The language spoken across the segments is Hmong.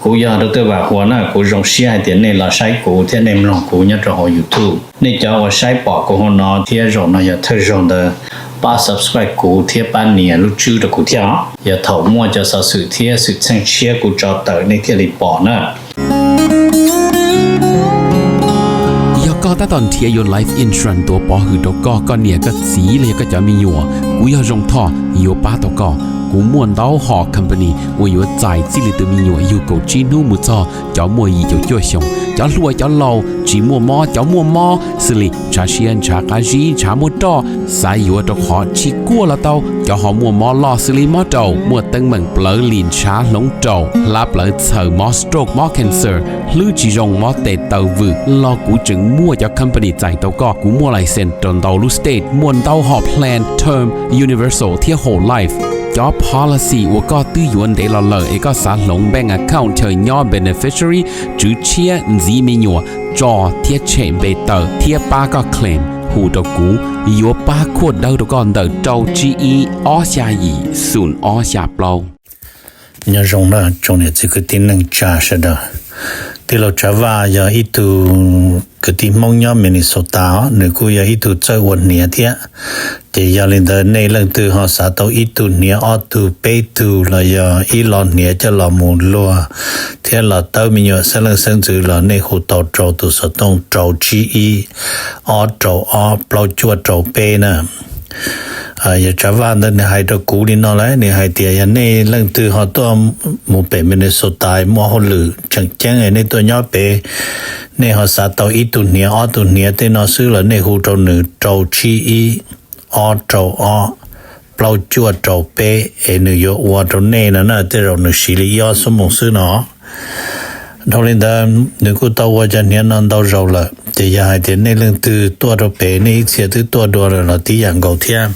Kuv yog Doctor Vam Huas na, kuv zoo siab hais tias nej los saib kuv thiab nej mloog kuv nyob rau hauv YouTube. Nej cov uas saib pom kuv hauv no thiab zaum no yog thawj zaug ntawd, pab subscribe kuv thiab pab nias lub tswb rau kuv thiab os. Yog thaum muaj cov xov xwm thiab xwm txheej tshiab kuv tso tawm nej thiaj li pom na. Yog koj tab tom nrhiav yuav life insurance tuav pov hwm rau koj, koj niam koj txiv los yog koj cov me nyuam, kuv yog Zoo Thoj yuav pab tau koj. Kuv muaj ntau hom company uas yuav txais txij li tus me nyuam yug kaum tsib hnub mus txog cov muaj yim caum cuaj xyoos, cov hluas cov laus, tsis muaj mob cov muaj mob, xws li ntshav siab ntshav qab zib ntshav muaj roj, xav yuav rau qhov tsis kuaj los tau, cov ho muaj mob loj xws li mob raum, muaj teeb meem plawv lim ntshav hloov raum, hlab plawv txhaws, mob stroke mob cancer, hlwb tsis zoo mob tes taw vwm los kuv tseem muaj cov company txais tau koj. Kuv muaj license rau ntau lub state, muaj ntau hom plan term, universal thiab whole life. Cov policy uas koj twb yuav ntev los lawm es koj xav hloov bank account chaw nyob beneficiary, tswv tshiab, ntxiv me nyuam, tso thiab tshem npe tawm thiab pab koj claim, hu rau kuv, yuav pab khuaj dawb rau koj ntawm rau tsib ib ob xya yim xoom ob xya plaub. Nyob zoo na tsoom niam txiv kwv tij neej tsa sawv daws. Tij laug Tsav Vaj yog ib tug kwv tij Hmoob nyob Minnesota os, nws kuj yog ib tug txawj ua hniav thiab. Ces yog li ntawd nej leej twg ho xav tau ib tug hniav ob tug peb tug los yog ib lo hniav coj los mus luag thiab los tawb me nyuam xeeb leej xeeb ntxwv los nej hu tau rau tus xov tooj rau tsib ib ob rau ob plaub cuaj rau peb na. Yog Tsav Vaj ntawd nws hais rau kuv li no lawm, nws hais tias yog nej leej twg ho tuaj mus pem Minnesota muaj hauj lwm tseem ceeb nej tuaj nyob pem, nej ho xav tau ib tug hniav ob tug hniav tej no xwb los nej hu rau nws rau tsib ib ob rau ob plaub cuaj rau peb es nws yuav ua rau nej no na, tej zaum nws siv li ib ob xuab moos xwb no. Dhau li ntawd nws kuj tau ua cov hniav no ntau zaus lawm, ces yog hais tias nej leej twg tuaj rau pem nej ib txhia twb tuaj dua lawm los tib yam nkaus thiab,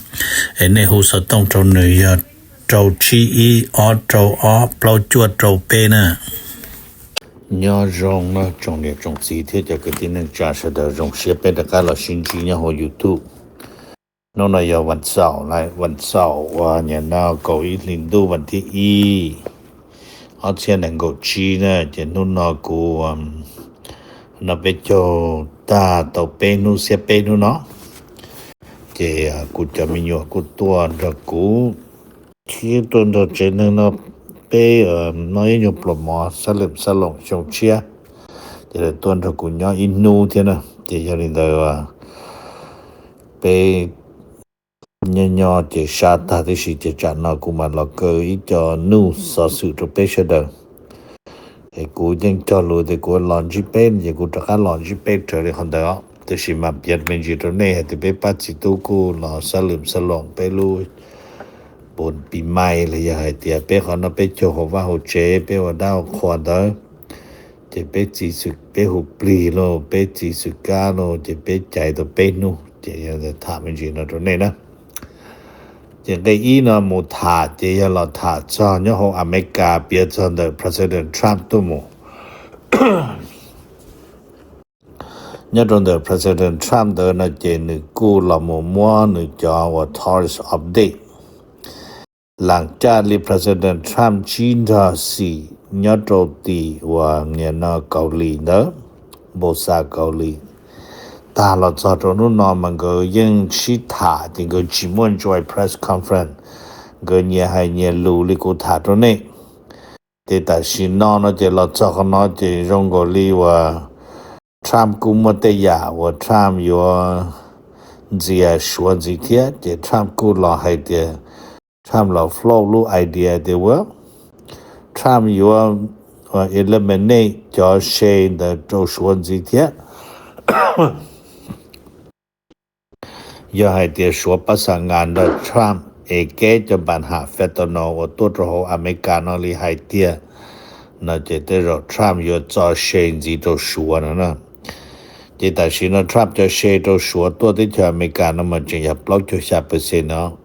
es nej hu xov tooj rau nws yog rau tsib ib ob rau ob plaub cuaj rau peb na. Nyob zoo nawb tsoom niam tsoom txiv thiab cov kwv tij neej tsa sawv daws, zoo siab peb rov qab los sib ntsib nyob hauv YouTube. Hnub no yog vas xaum, vas xaum uas nim no kaum ib hlis ntuj vas thib ib, ob txhiab nees nkaum tsib na, ces hnub no kuv noj peb caug tag tau peb hnub xiab peb hnub no, ces kuv cov me nyuam kuj tuaj nrog kuv, thiab tuaj nrog tsev neeg no, peb noj ib nyuag pluas mov xab lwm xab loom xyoo tshiab, ces lawv tuaj nrog kuv nyob ib hnub thiab na. Ces yog li ntawd peb nyob nyob ces sab tag tib si, ces tsam no kuv mam los kaw ib co nuj xov xwm rau peb sawv daws. Es kuv yeej cog lus tias kuv los ntsib peb no ces kuv rov qab los ntsib peb raws li qhov ntawd os. Tiam sis mas piav me ntsis rau nej hais tias peb pab txiv tub kuj los xab lwm xab loom peb lub pus pis mais los yog hais tias peb qhov noj peb caug hauv vaj hauv tsev peb ua dab ua qhua ntawd, ces peb txiv xwm peb hu plig los peb txiv xwm kab los ces peb caiv tau peb hnub, ces yog tham me ntsis no rau nej na. Ces nqe ib no mus tham ces yog los tham txog nyob hauv Amelikas piav txog ntawm President Trump tuaj mus. Nyob rau ntawm President Trump ntawd no ces nws kuj los mus muab nws cov uas tourist update. Lam caj li President Trump ntsib nrog xim nyob rau tim uas nim no Kaus Lim ntawd, npau xas Kaus Lim, tag los txog rau hnub no mas nkawd yeej sib tham ces nkawd tsis muaj joint press conference, nkawd nyias hais nyias lus li kuv tham rau nej. Ces tam sim no no ces los txog qhov no ces zoo nkaus li uas Trump kuj muaj tej yam uas Trump yuav ntxias Suav ntxiv thiab, ces Trump kuj los hais tias Trump los float lub idea tias uas Trump yuav eliminate cov shale ntawd rau Suav ntxiv thiab. Yog hais tias Suav pab xa nqa nrog Trump es keb cov npa ham fentanyl uas tuaj rau hauv Amelikas no li hais tiag no ces tej zaum Trump yuav txo shale ntxiv rau Suav no na. Ces tam sim no Trump cov shale rau Suav tuaj teb chaws Amelikas no mas tseem yog plaub caug xya percent no.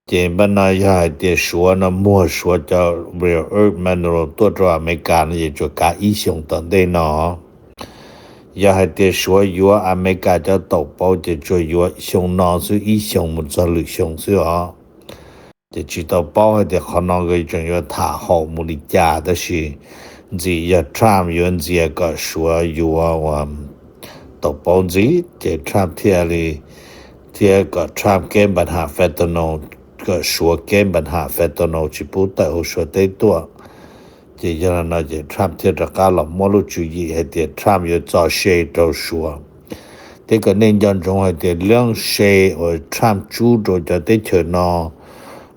Ces npaj no yog hais tias Suav no muag Suav cov rare earth mineral tuaj rau Amelikas no ces tsuas kav ib xyoos tom ntej no. Yog hais tias Suav yuav Amelikas cov taum pauv ces tsuas yuav xyoo no xwb, ib xyoos mus txog lwm xyoo xwb os. Ces tsis tau paub hais tias qhov no nkawd tseem yuav tham haum mus li cas, tab sis ntxim yog Trump yuav ntxias kom Suav yuav uas tau paub ntxiv ces Trump thiaj li, thiab kom Trump kev npa ham fentanyl, kom Suav kev npa ham fentanyl tsis pub tawm hauv Suav teb tuaj. Ces yog li no ces Trump thiaj rov qab los muab lub tswv yim hais tias Trump yuav txo se rau Suav. Thiab kom nej nco ntsoov hais tias leej se uas Trump tsub rau cov teb chaws no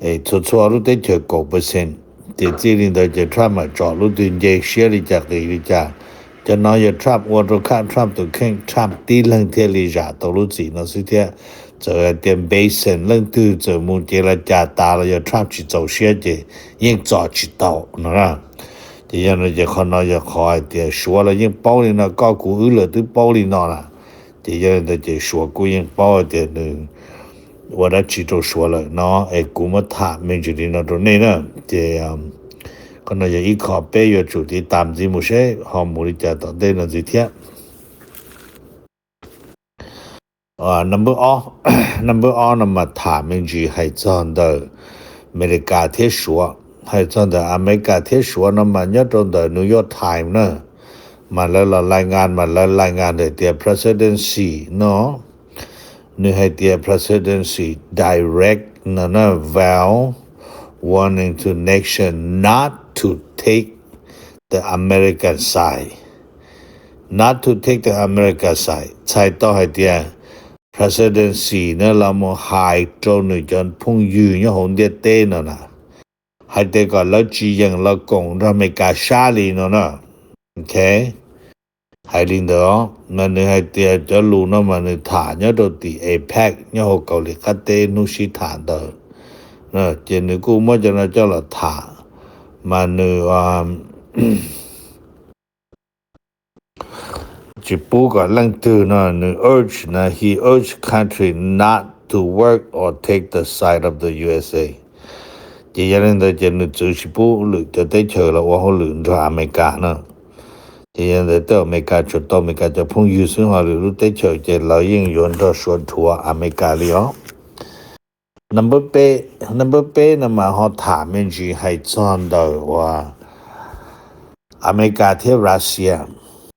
es txhua txhua lub teb chaws kaum percent, ces txij li ntawd ces Trump mam tsom lub twg nce siab li cas qis li cas. Cov no yog Trump ua rau khaj Trump tus kheej, Trump tib leeg thiaj li zam tau lub txim no xwb thiab. Txawm hais tias Biden leej twg txawm mus cev los cas tas los yog Trump tsis txaus siab ces yeej txo tsis tau no na. Ces yog no ces qhov no yog qhov hais tias Suav los yeej paub li no, koj kuv wb lawm twb paub li no lawm. Ces yog li ntawd ces Suav kuj yeej paub hais tias nws ua dab tsi rau Suav lawm no, es kuv muab tham me ntsis li no rau nej na. Ces qhov no yog ib qho peb yuav tsum tiv tam ntxiv mus seb ho mus li cas tom ntej no ntxiv thiab. Number ob, number ob no mas tham me ntsis hais txog ntawm Amelikas thiab Suav. Hais txog ntawm Amelikas thiab Suav no mas nyob rau ntawm New York Times na, mas lawv los lais ngas mas lawv lais ngas ntawm tias presidency no, nws hais tias presidency direct no na, vow warning to nation not to take the American side, not to take the American side, txhais tau hais tias presidency na los mus hais rau nws cov phooj ywg nyob hauv ntiaj teb no na, hais tias kom lawv tsis yeem los koom nrog Amelikas sab li no na. Ok, hais li ntawd os, mas nws hais tias cov lus no mas nws tham nyob rau tim APEC nyob hauv Kauslim Qab Teb hnub sib tham ntawd, ces nws kuj muab cov no coj los tham, mas nws tsis pub kom leej twg no, nws urge na, he urge country not to work or take the side of the U S A. Ces yog li ntawd ces nws txwv tsis pub lwm cov teb chaws los ua hauj lwm nrog Amelikas na. Ces yog li ntawd tej Amelikas tsuas tau Amelikas cov phooj ywg xwb, ho lwm lub teb chaws ces lawv yeej yuav nrog Suav dhuav Amelikas li os. Number peb, number peb no mas ho tham me ntsis hais txog ntawm uas Amelikas thiab Russia.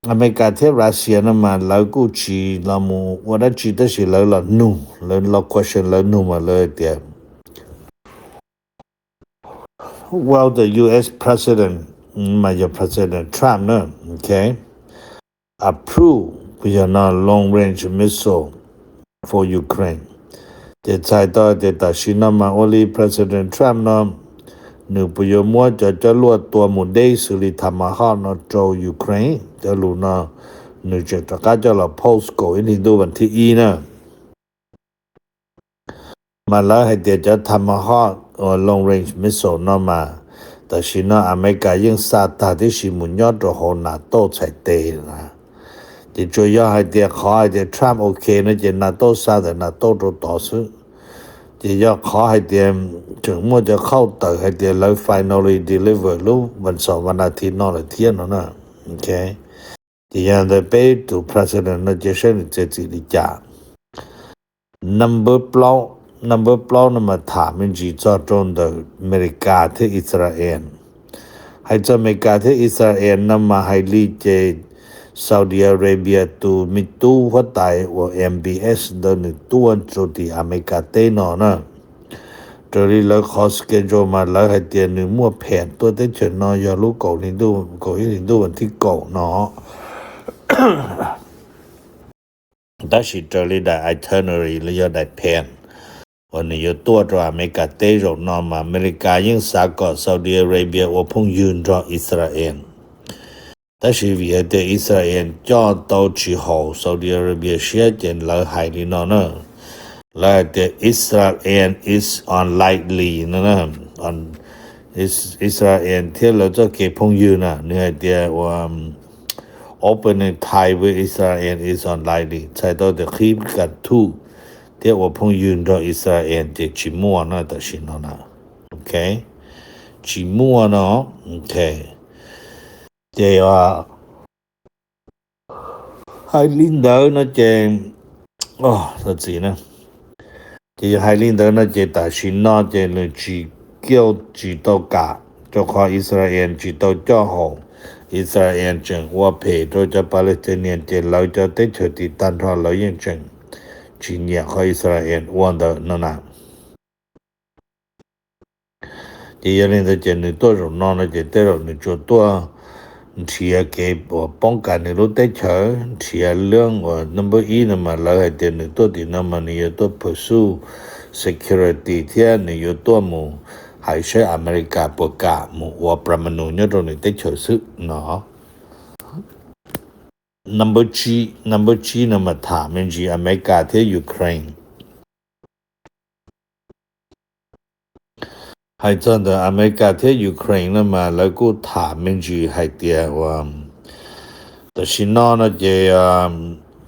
Amelikas thiab Russia no mas lawv kuj tsis los mus ua dab tsi tab sis lawv los nug, lawv los question, lawv nug mas lawv tias, will the U S president, mas yog President Trump na, ok, approve, yog no long range missile for Ukraine. Ces txhais tau tias tam sim no mas ua li President Trump no, nws puas yuav muab cov coj luaj tua mus deb xws li Tomahawk no rau Ukraine? Cov lus no nws tseem rov qab coj los post kaum ib hlis ntuj vas thib ib na. Mas lawv hais tias cov Tomahawk uas long range missile no mas tam sim no Amelikas yeej xa tag tib si mus nyob rau hauv NATO txhais tes na. Ces tsuas yog hais tias qhov hais tias Trump ok no ces NATO xa ntawm NATO rau tod xwb. Ces yog qhov hais tias tseem muaj cov khauj tawm hais tias lawv finally deliver lub vas xaum vas nas thi no lawm thiab no na. Ok, ces yog ntawd peb tus president no ces saib nws txiav txim li cas. Number plaub, number plaub no mas tham me ntsis txog rau ntawm Amelikas thiab Israel. Hais txog Amelikas thiab Israel no mas hais li ces Saudi Arabia tus me tub huab tais uas M B S ntawd nws tuaj rau tim Amelikas teb no na. Raws li lawv qhov schedule mas lawv hais tias nws muaj pheem tuaj teb chaws no yog lub kaum hli ntuj, kaum ib hlis ntuj vas thib kaum no. Tab sis raws li daim itinerary los yog daim pheem uas nws yuav tuaj rau Amelikas teb zaum no mas Amelikas yeej xav kom Saudi Arabia ua phooj ywg nrog Israel. Tab sis vim hais tias Israel coj tau tsis haum Saudi Arabia siab ces lawv hais li no na. Lawv hais tias Israel is unlikely no na. Israel thiab lawv txoj kev phooj ywg na, nws hais tias ua opening ties with Israel is unlikely, txhais tau tias qhib kas thuj thiab ua phooj ywg nrog Israel ces tsis muaj no tam sim no na. Ok, tsis muaj no. Ok, ces hais li ntawd no ces, txim na, ces yog hais li ntawd no ces tam sim no ces nws tsis kiaj tsis tau kam, rau qhov Israel tsis tau coj haum Israel tseem ua phem rau cov Palestinian ces lawv cov teb chaws tim tag nrho lawv yeej tseem tsis nyiam qhov Israel ua ntawd no na. Ces yog li ntawd ces nws tuaj zaum no no ces tej zaum nws tsuas tuaj nrhiav kev uas poob kas nws lub teb chaws, nrhiav leej uas number ib no mas lawv hais tias nws tuaj tim no mas nws yuav tuaj pursue security thiab nws yuav tuaj mus hais saib America puas kam mus ua pramanu nyob rau nws teb chaws xwb no. Number tsib, number tsib no mas tham me ntsis America thiab Ukraine. Hais txog ntawm America thiab Ukraine no mas lawv kuj tham me ntsis hais tias uas tam sim no no ces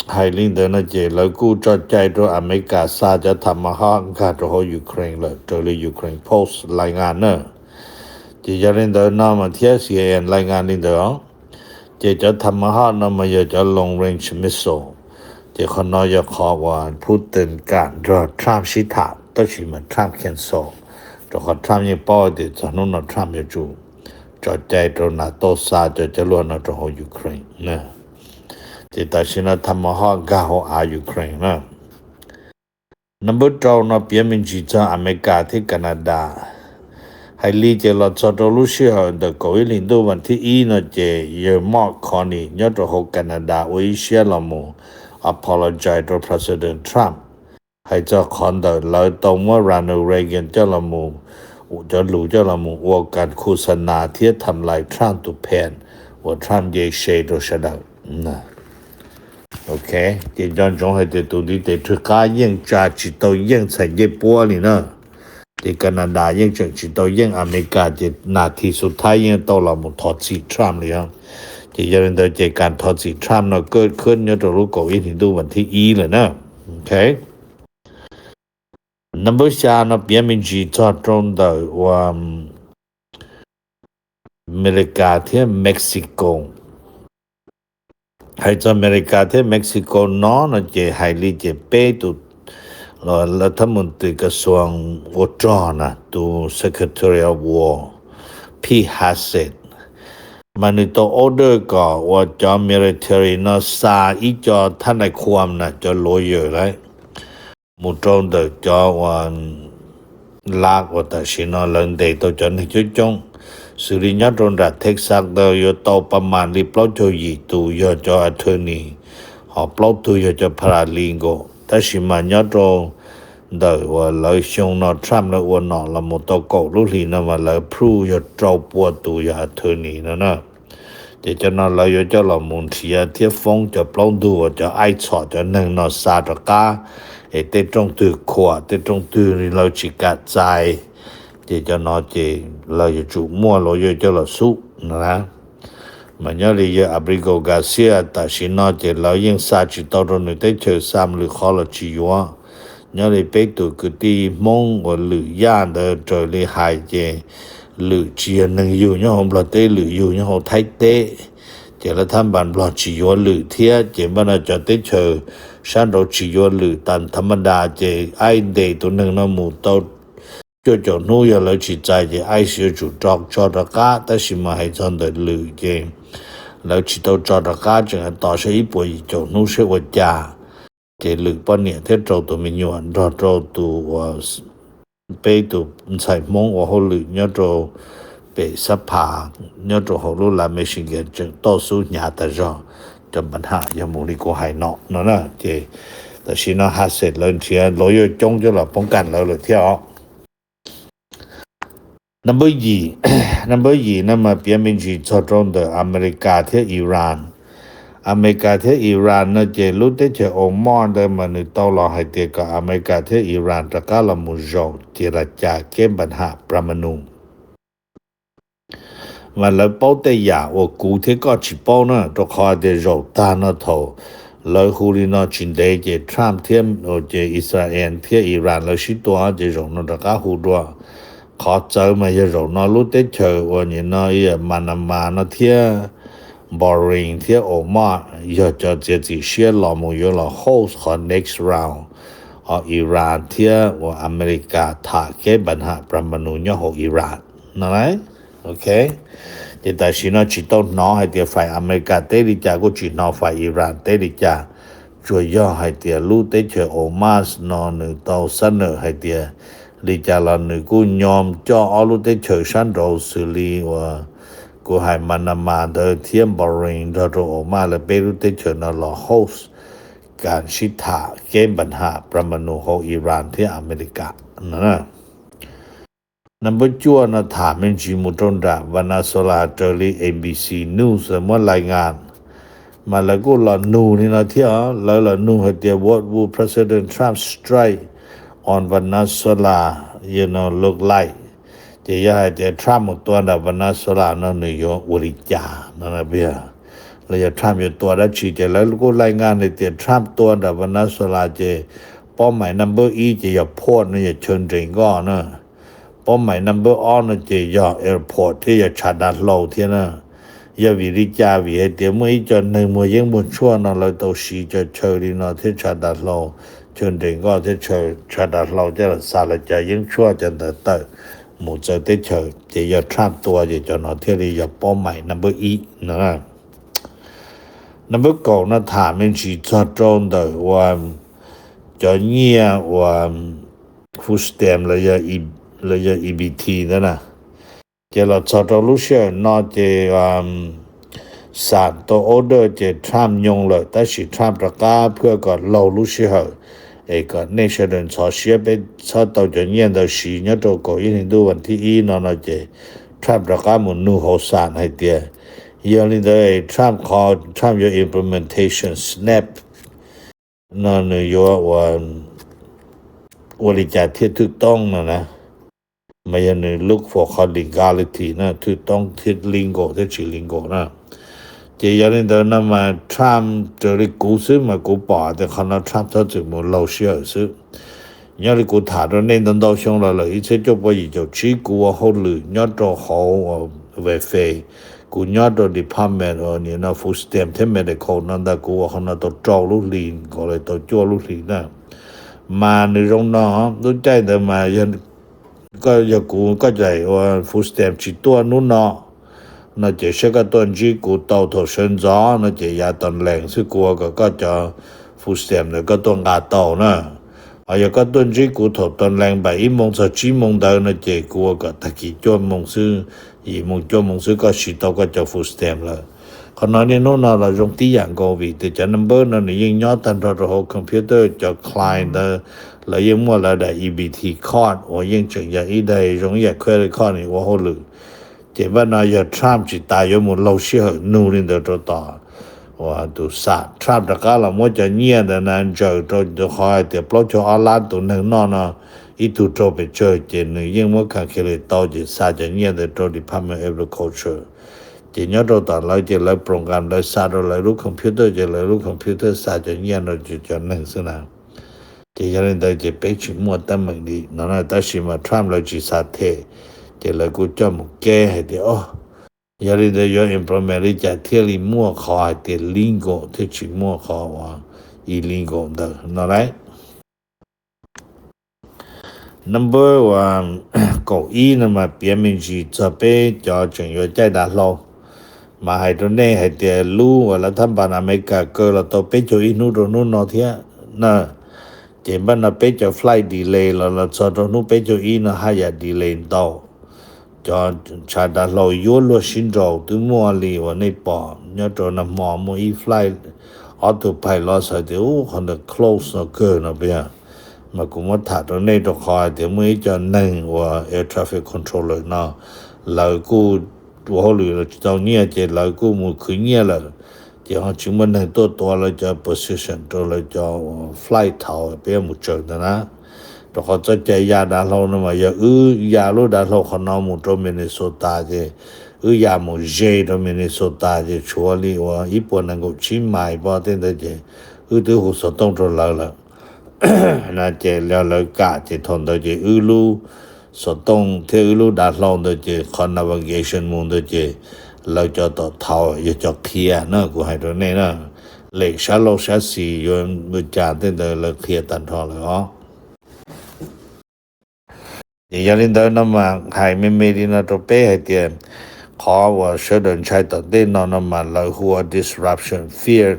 hais li ntawd no ces lawv kuj tso cai rau America xa cov Tomahawk nkag rau hauv Ukraine lawm raws li Ukraine Post lais ngas na. Ces yog li ntawd no mas thiab C N N lais ngas li ntawd os. Ces cov Tomahawk no mas yog cov long range missile. Ces qhov no yog qhov uas Putin kam nrog Trump sib tham tab sis mas Trump cancel, rau qhov Trump yeej paub tias txog hnub no Trump yuav tsum tso cai rau NATO xa cov cov luaj no rau hauv Ukraine. Ces tam sim no Tomahawk nkag hauv av Ukraine na. Number rau no piav me ntsis txog America thiab Canada. Hais li ces los txog rau lub sij hawm ntawm kaum ib hlis ntuj vas thib ib no ces yawg Mark Carney nyob rau hauv Canada ua ib siab los mus apologize rau President Trump. Hais txog qhov ntawm lawv tau muab Ronald Reagan coj los mus, cov lus coj los mus ua kas khu xa nas thiab tham lais Trump tus phen uas Trump nce se rau sawv daws. Ok, ces nco ntsoov hais tias tus ntiv tes rwg qab yeej tsa tsis tau yeej txhais ncej puab li na. Ces Canada yeej tseem tsis tau yeej America ces nas this xu thaib yeej tau los mus thov txim Trump li os. Ces yog li ntawd ces kas thov txim Trump no kaj khwb nyob rau lub kaum ib hlis ntuj vas thib ib lawm na. Ok. Number xya no piav me ntsis txog rau ntawm uas America thiab Mexico. Hais txog America thiab Mexico no no ces hais li ces peb tus lawv thab mus tim kas xuas ua rog na tus Secretary of War Pete Hegseth mas nws tau order kom uas cov military no xa ib co thab nais khuam na cov lawyer lawm mus rau ntawm cov uas lab uas tam sim no lawv ntes tau cov neeg coob coob, xws li nyob rau nram Texas ntawd yuav tau pa mas li plaub caug yim tus yog cov attorney, ho plaub tug yog cov paralegal, tab sis mas nyob rau ntawm uas lawv xyoo no Trump lawv ua nom los mus tau kaum lub hlis no mas lawv approve yog rau pua tus yog attorney no na. Ces cov no lawv yuav coj los mus nrhiav thiab foob cov plaub ntug uas cov aib txhom cov neeg no xa rov qab, es tej rooj twg khuam tej rooj twg lawv tsis kam txais, ces cov no ces lawv yuav tsum muaj lawyer coj los xub no na. Mas nyob li yawg Abrego Garcia tam sim no ces lawv yeej xa tsis tau rau nws teb chaws, xa lwm qhov los tsis yuav. Nyob li peb tus kwv tij Hmoob uas Lwm Yaj ntawd raws li hais ces Lwm tsis yog neeg yug nyob hauv Nplog teb, Lwm yug nyob hauv Thaib teb. Ces lawv thab npas Nplog tsis yuav Lwm thiab, ces npaj no cov teb chaws sab nraud tsis yuav Lwm tas thab npas das, ces aib ntes tus neeg no mus tau cuaj caum hnub, yog lawv tsis txais ces aib yuav tsum tso rov qab. Tab sis mas hais txog ntawm Lwm ces lawv tsis tau tso rov qab, tseem tos saib ib puas yim caum hnub saib ua cas. Ces Lwm poj niam thiab rau tus me nyuam nrog rau tus uas peb tus ntxhais Hmoob ua hauj lwm nyob rau pem Sab Phas, nyob rau hauv lub lav Michigan tseem toj xub hnyav tas zog. Cov npa ham yog mus li kuv hais no no na, ces tam sim no Hegseth lawv nrhiav lawyer coob coj los poob kas lawv lawm thiab os. Number yim, number yim no mas piav me ntsis txog rau ntawm America thiab Iran. America thiab Iran no ces lub teb chaws Oman ntawd mas nws tau los hais tias kom America thiab Iran rov qab los mus zaum ces los cas keb npa ham pramanu. Mas lawv paub tej yam uas kuv thiab koj tsis paub na, rau qhov tias zaum tag no thaum lawv hu li no tsis ntev ces Trump thiab ces Israel thiab Iran lawv sib tua ces zaum no rov qab hu dua. Qhov txawv mas yog zaum no lub teb chaws uas nim no Myanmar no thiab Bahrain thiab Oman yog cov txiav txim siab los mus yuav los host qhov next round of Iran thiab uas America tham keb npa ham pramanu nyob hauv Iran no. Ok, Ces tam sim no tsis tau hnov hais tias fais Amelikas teb li cas, kuj tsis hnov fais Iran teb li cas. Tsuas yog hais tias lub teb chaws Hamas no nws tau xab nawm hais tias li cas los nws kuj nyom coj ob lub teb chaws sab nraud xws li uas kuv hais Manama ntawd thiab Bahrain nrog rau Hamas lawv peb lub teb chaws no los host kam sib tham kev npa ham pramanu hauv Iran thiab Amelikas no. Number cuaj no tham me ntsis mus rau nram Venezuela raws li A B C News muab lais ngas, mas lawv kuj los nug li no thiab, lawv los nug hais tias what would President Trump strike on Venezuela, you know, look like? Ces yog hais tias Trump mus tua nram Venezuela no nws yuav ua li cas no, los yog Trump yuav tua dab tsi? Ces lawv kuj lais ngas hais tias Trump tua nram Venezuela ces pob mais number ib ces yog port no, yog chaw nres nkoj na. Pob mais number ob no ces yog airport thiab yog tshav dav hlau thiab na. Yog vim li cas? Vim hais tias muaj ib co neeg muag yeeb muag tshuaj no lawv tau siv cov chaw li no thiab tshav dav hlau, chaw nres nkoj thiab tshav dav hlau coj los xa lawv cov yeeb tshuaj cov ntawd tawm mus txawv teb chaws, ces yog Trump tua ces cov no thiaj li yog pob mais number ib no. Number kaum no tham me ntsis txog rau ntawm uas cov nyiaj uas food stamp los yog E B T ntawd na. Ces los txog rau lub sij hawm no ces xam tau order ces Trump nyoo lawm, tab sis Trump rov qab phwj kom laug lub sij hawm es kom nej sawv daws ntxhov siab peb txhob tau cov nyiaj ntawd siv nyob rau kaum ib hli ntuj vas thib ib no no ces Trump rov qab mus nug hauv xam hais tias yog li ntawd Trump qhov Trump yuav implementation snap no nws yuav ua li cas thiaj thwj toob no na. Mas yog nws look for qhov legality na, thwj toob thiab legal thiab tsis legal na. Ces yog li ntawd no mas Trump raws li kuv xwb mas kuv pom tias qhov no Trump txhob txwm mus laug sij hawm xwb. Nyob li kuv tham rau nej ntau ntau xyoo los lawm, ib txhiab cuaj pua yim caum tsib kuv ua hauj lwm nyob rau hauv uas welfare, kuv nyob rau department uas nim no food stamp thiab medical no ntag, kuv ua qhov no tau rau lub hlis nkaus los tau cuaj lub hlis na. Mas nws zoo no, lub caij ntawd mas yog kuv koj cais uas food stamp tsis tuaj hnub no no ces saib koj tuaj ntsib kuv tau thaum sawv ntxov no ces yav tom lees xwb kuv ua kom koj cov food stamp ntawd koj tuaj nqa tau na. Ho yog koj tuaj ntsib kuv thaum tom lees npaum ib moos txog tsib moos ntawd no ces kuv ua kom tag kis cuaj moos xwb, yim moos cuaj moos xwb koj siv tau koj cov food stamp lawm. Qhov no niaj hnub no los zoo tib yam nkaus vim tias cov number no nws yeej nyob tag nrho rau hauv computer, cov client ntawd lawv yeej muaj lawv daim E B T card uas yeej tseem yog ib daim zoo ib yam credit card nws ua hauj lwm. Ces npaj no yog Trump tsis tas yuav mus laug sij hawm nug li ntawd rau tom uas tus xam, Trump rov qab los muab cov nyiaj ntawd na ntsaws rau tus qhov hais tias plaub caug ob lab tus neeg noj no ib tug raug pes tsawg ces nws yeej muab calculate tau ces xa cov nyiaj ntawd rau Department of Agriculture. Ces nyob rau tom lawv ces lawv program lawv xa rau lawv lub computer ces lawv lub computer xa cov nyiaj no rau cov neeg xwb na. Ces yog li ntawd ces peb tsis muaj teeb meem li no na, tab sis mas Trump lawv tsis xav them, ces lawv kuj coj mus keb hais tias o, yog li ntawd yuav implement li cas thiaj li muaj qhov hais tias legal thiab tsis muaj qhov uas illegal ntawd no lauj. Number uas kaum ib no mas piav me ntsis txog peb cov tseem yuav caij dav hlau. Mas hais rau nej hais tias lub uas lawv thab npas Amelikas kaw los tau peb caug ib hnub rau hnub no thiab na. Ces npaj no peb cov flight delay los los txog rau hnub peb caug ib no haj yam delay ntau. Cov tshav dav hlau yuav luag sib nraus twb muaj li uas nej pom nyob rau nag hmo muaj ib flight, ob tug pilot xav tias u qhov ntawd close no kawg no puas yog. Mas kuv muab tham rau nej rau qhov hais tias muaj ib co neeg uas air traffic controller no lawv kuj ua hauj lwm los tsis tau nyiaj ces lawv kuj mus khwv nyiaj lawm. Ces ho tsis muaj neeg tuaj tuav lawv cov position rau lawv cov flight thaum peb yuav mus tsaws ntawd na. Rau qhov txoj cai ya dav hlau no mas yog wb ya lub dav hlau qhov no mus rau Minnesota ces wb ya mus ze rau Minnesota ces tshuav li uas ib puas nees nkaum tsib mais pob tej ntawd ces wb twb hu xov tooj rau lawv lawm. Ces lawv kam ces thaum ntawd ces wb lub xov tooj thiab wb lub dav hlau ntawd ces qhov navigation mus ntawd ces lawv cov tom thaum yog cov qhia na, kuv hais rau nej na. Lem sab laug sab xis yuav ua cas tej ntawd lawv qhia tag nrho lawm os. Ces yog li ntawd no mas hais me me li no rau peb hais tias qhov uas sawv daws ntshai tom ntej no no mas lawv hu ua disruption fear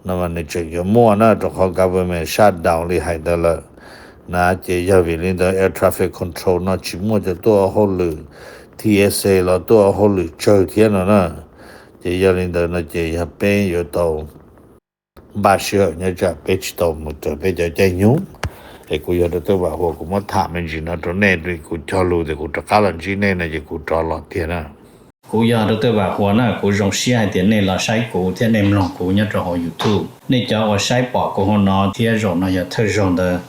no mas nws tseem yuav muaj na, rau qhov government shutdown li hais ntawd lawm na. Ces yog vim li ntawd air traffic control no tsis muaj cov tuaj ua hauj lwm, T S A los tuaj ua hauj lwm tsawg thiab no na. Ces yog li ntawd no ces yog peb yuav tau npaj sij hawm nyob tsam peb tsis tau mus raws peb cov caij nyoog. Es kuv yog Dr. Vam Huas, kuv muab tham me ntsis no rau nej, kuv cog lus tias kuv rov qab los ntsib nej no ces kuv rov los tiag na. Kuv yog Dr. Vam Huas na, kuv zoo siab hais tias nej los saib kuv thiab nej mloog kuv nyob rau hauv YouTube. Nej cov uas saib pom kuv hauv no thiab zaum no yog thawj zaug ntawd,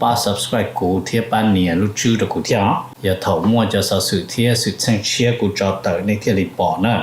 pab subscribe kuv thiab pab nias lub tswb rau kuv thiab os. Yog thaum muaj cov xov xwm thiab xwm txheej tshiab kuv tso tawm nej thiaj li pom na.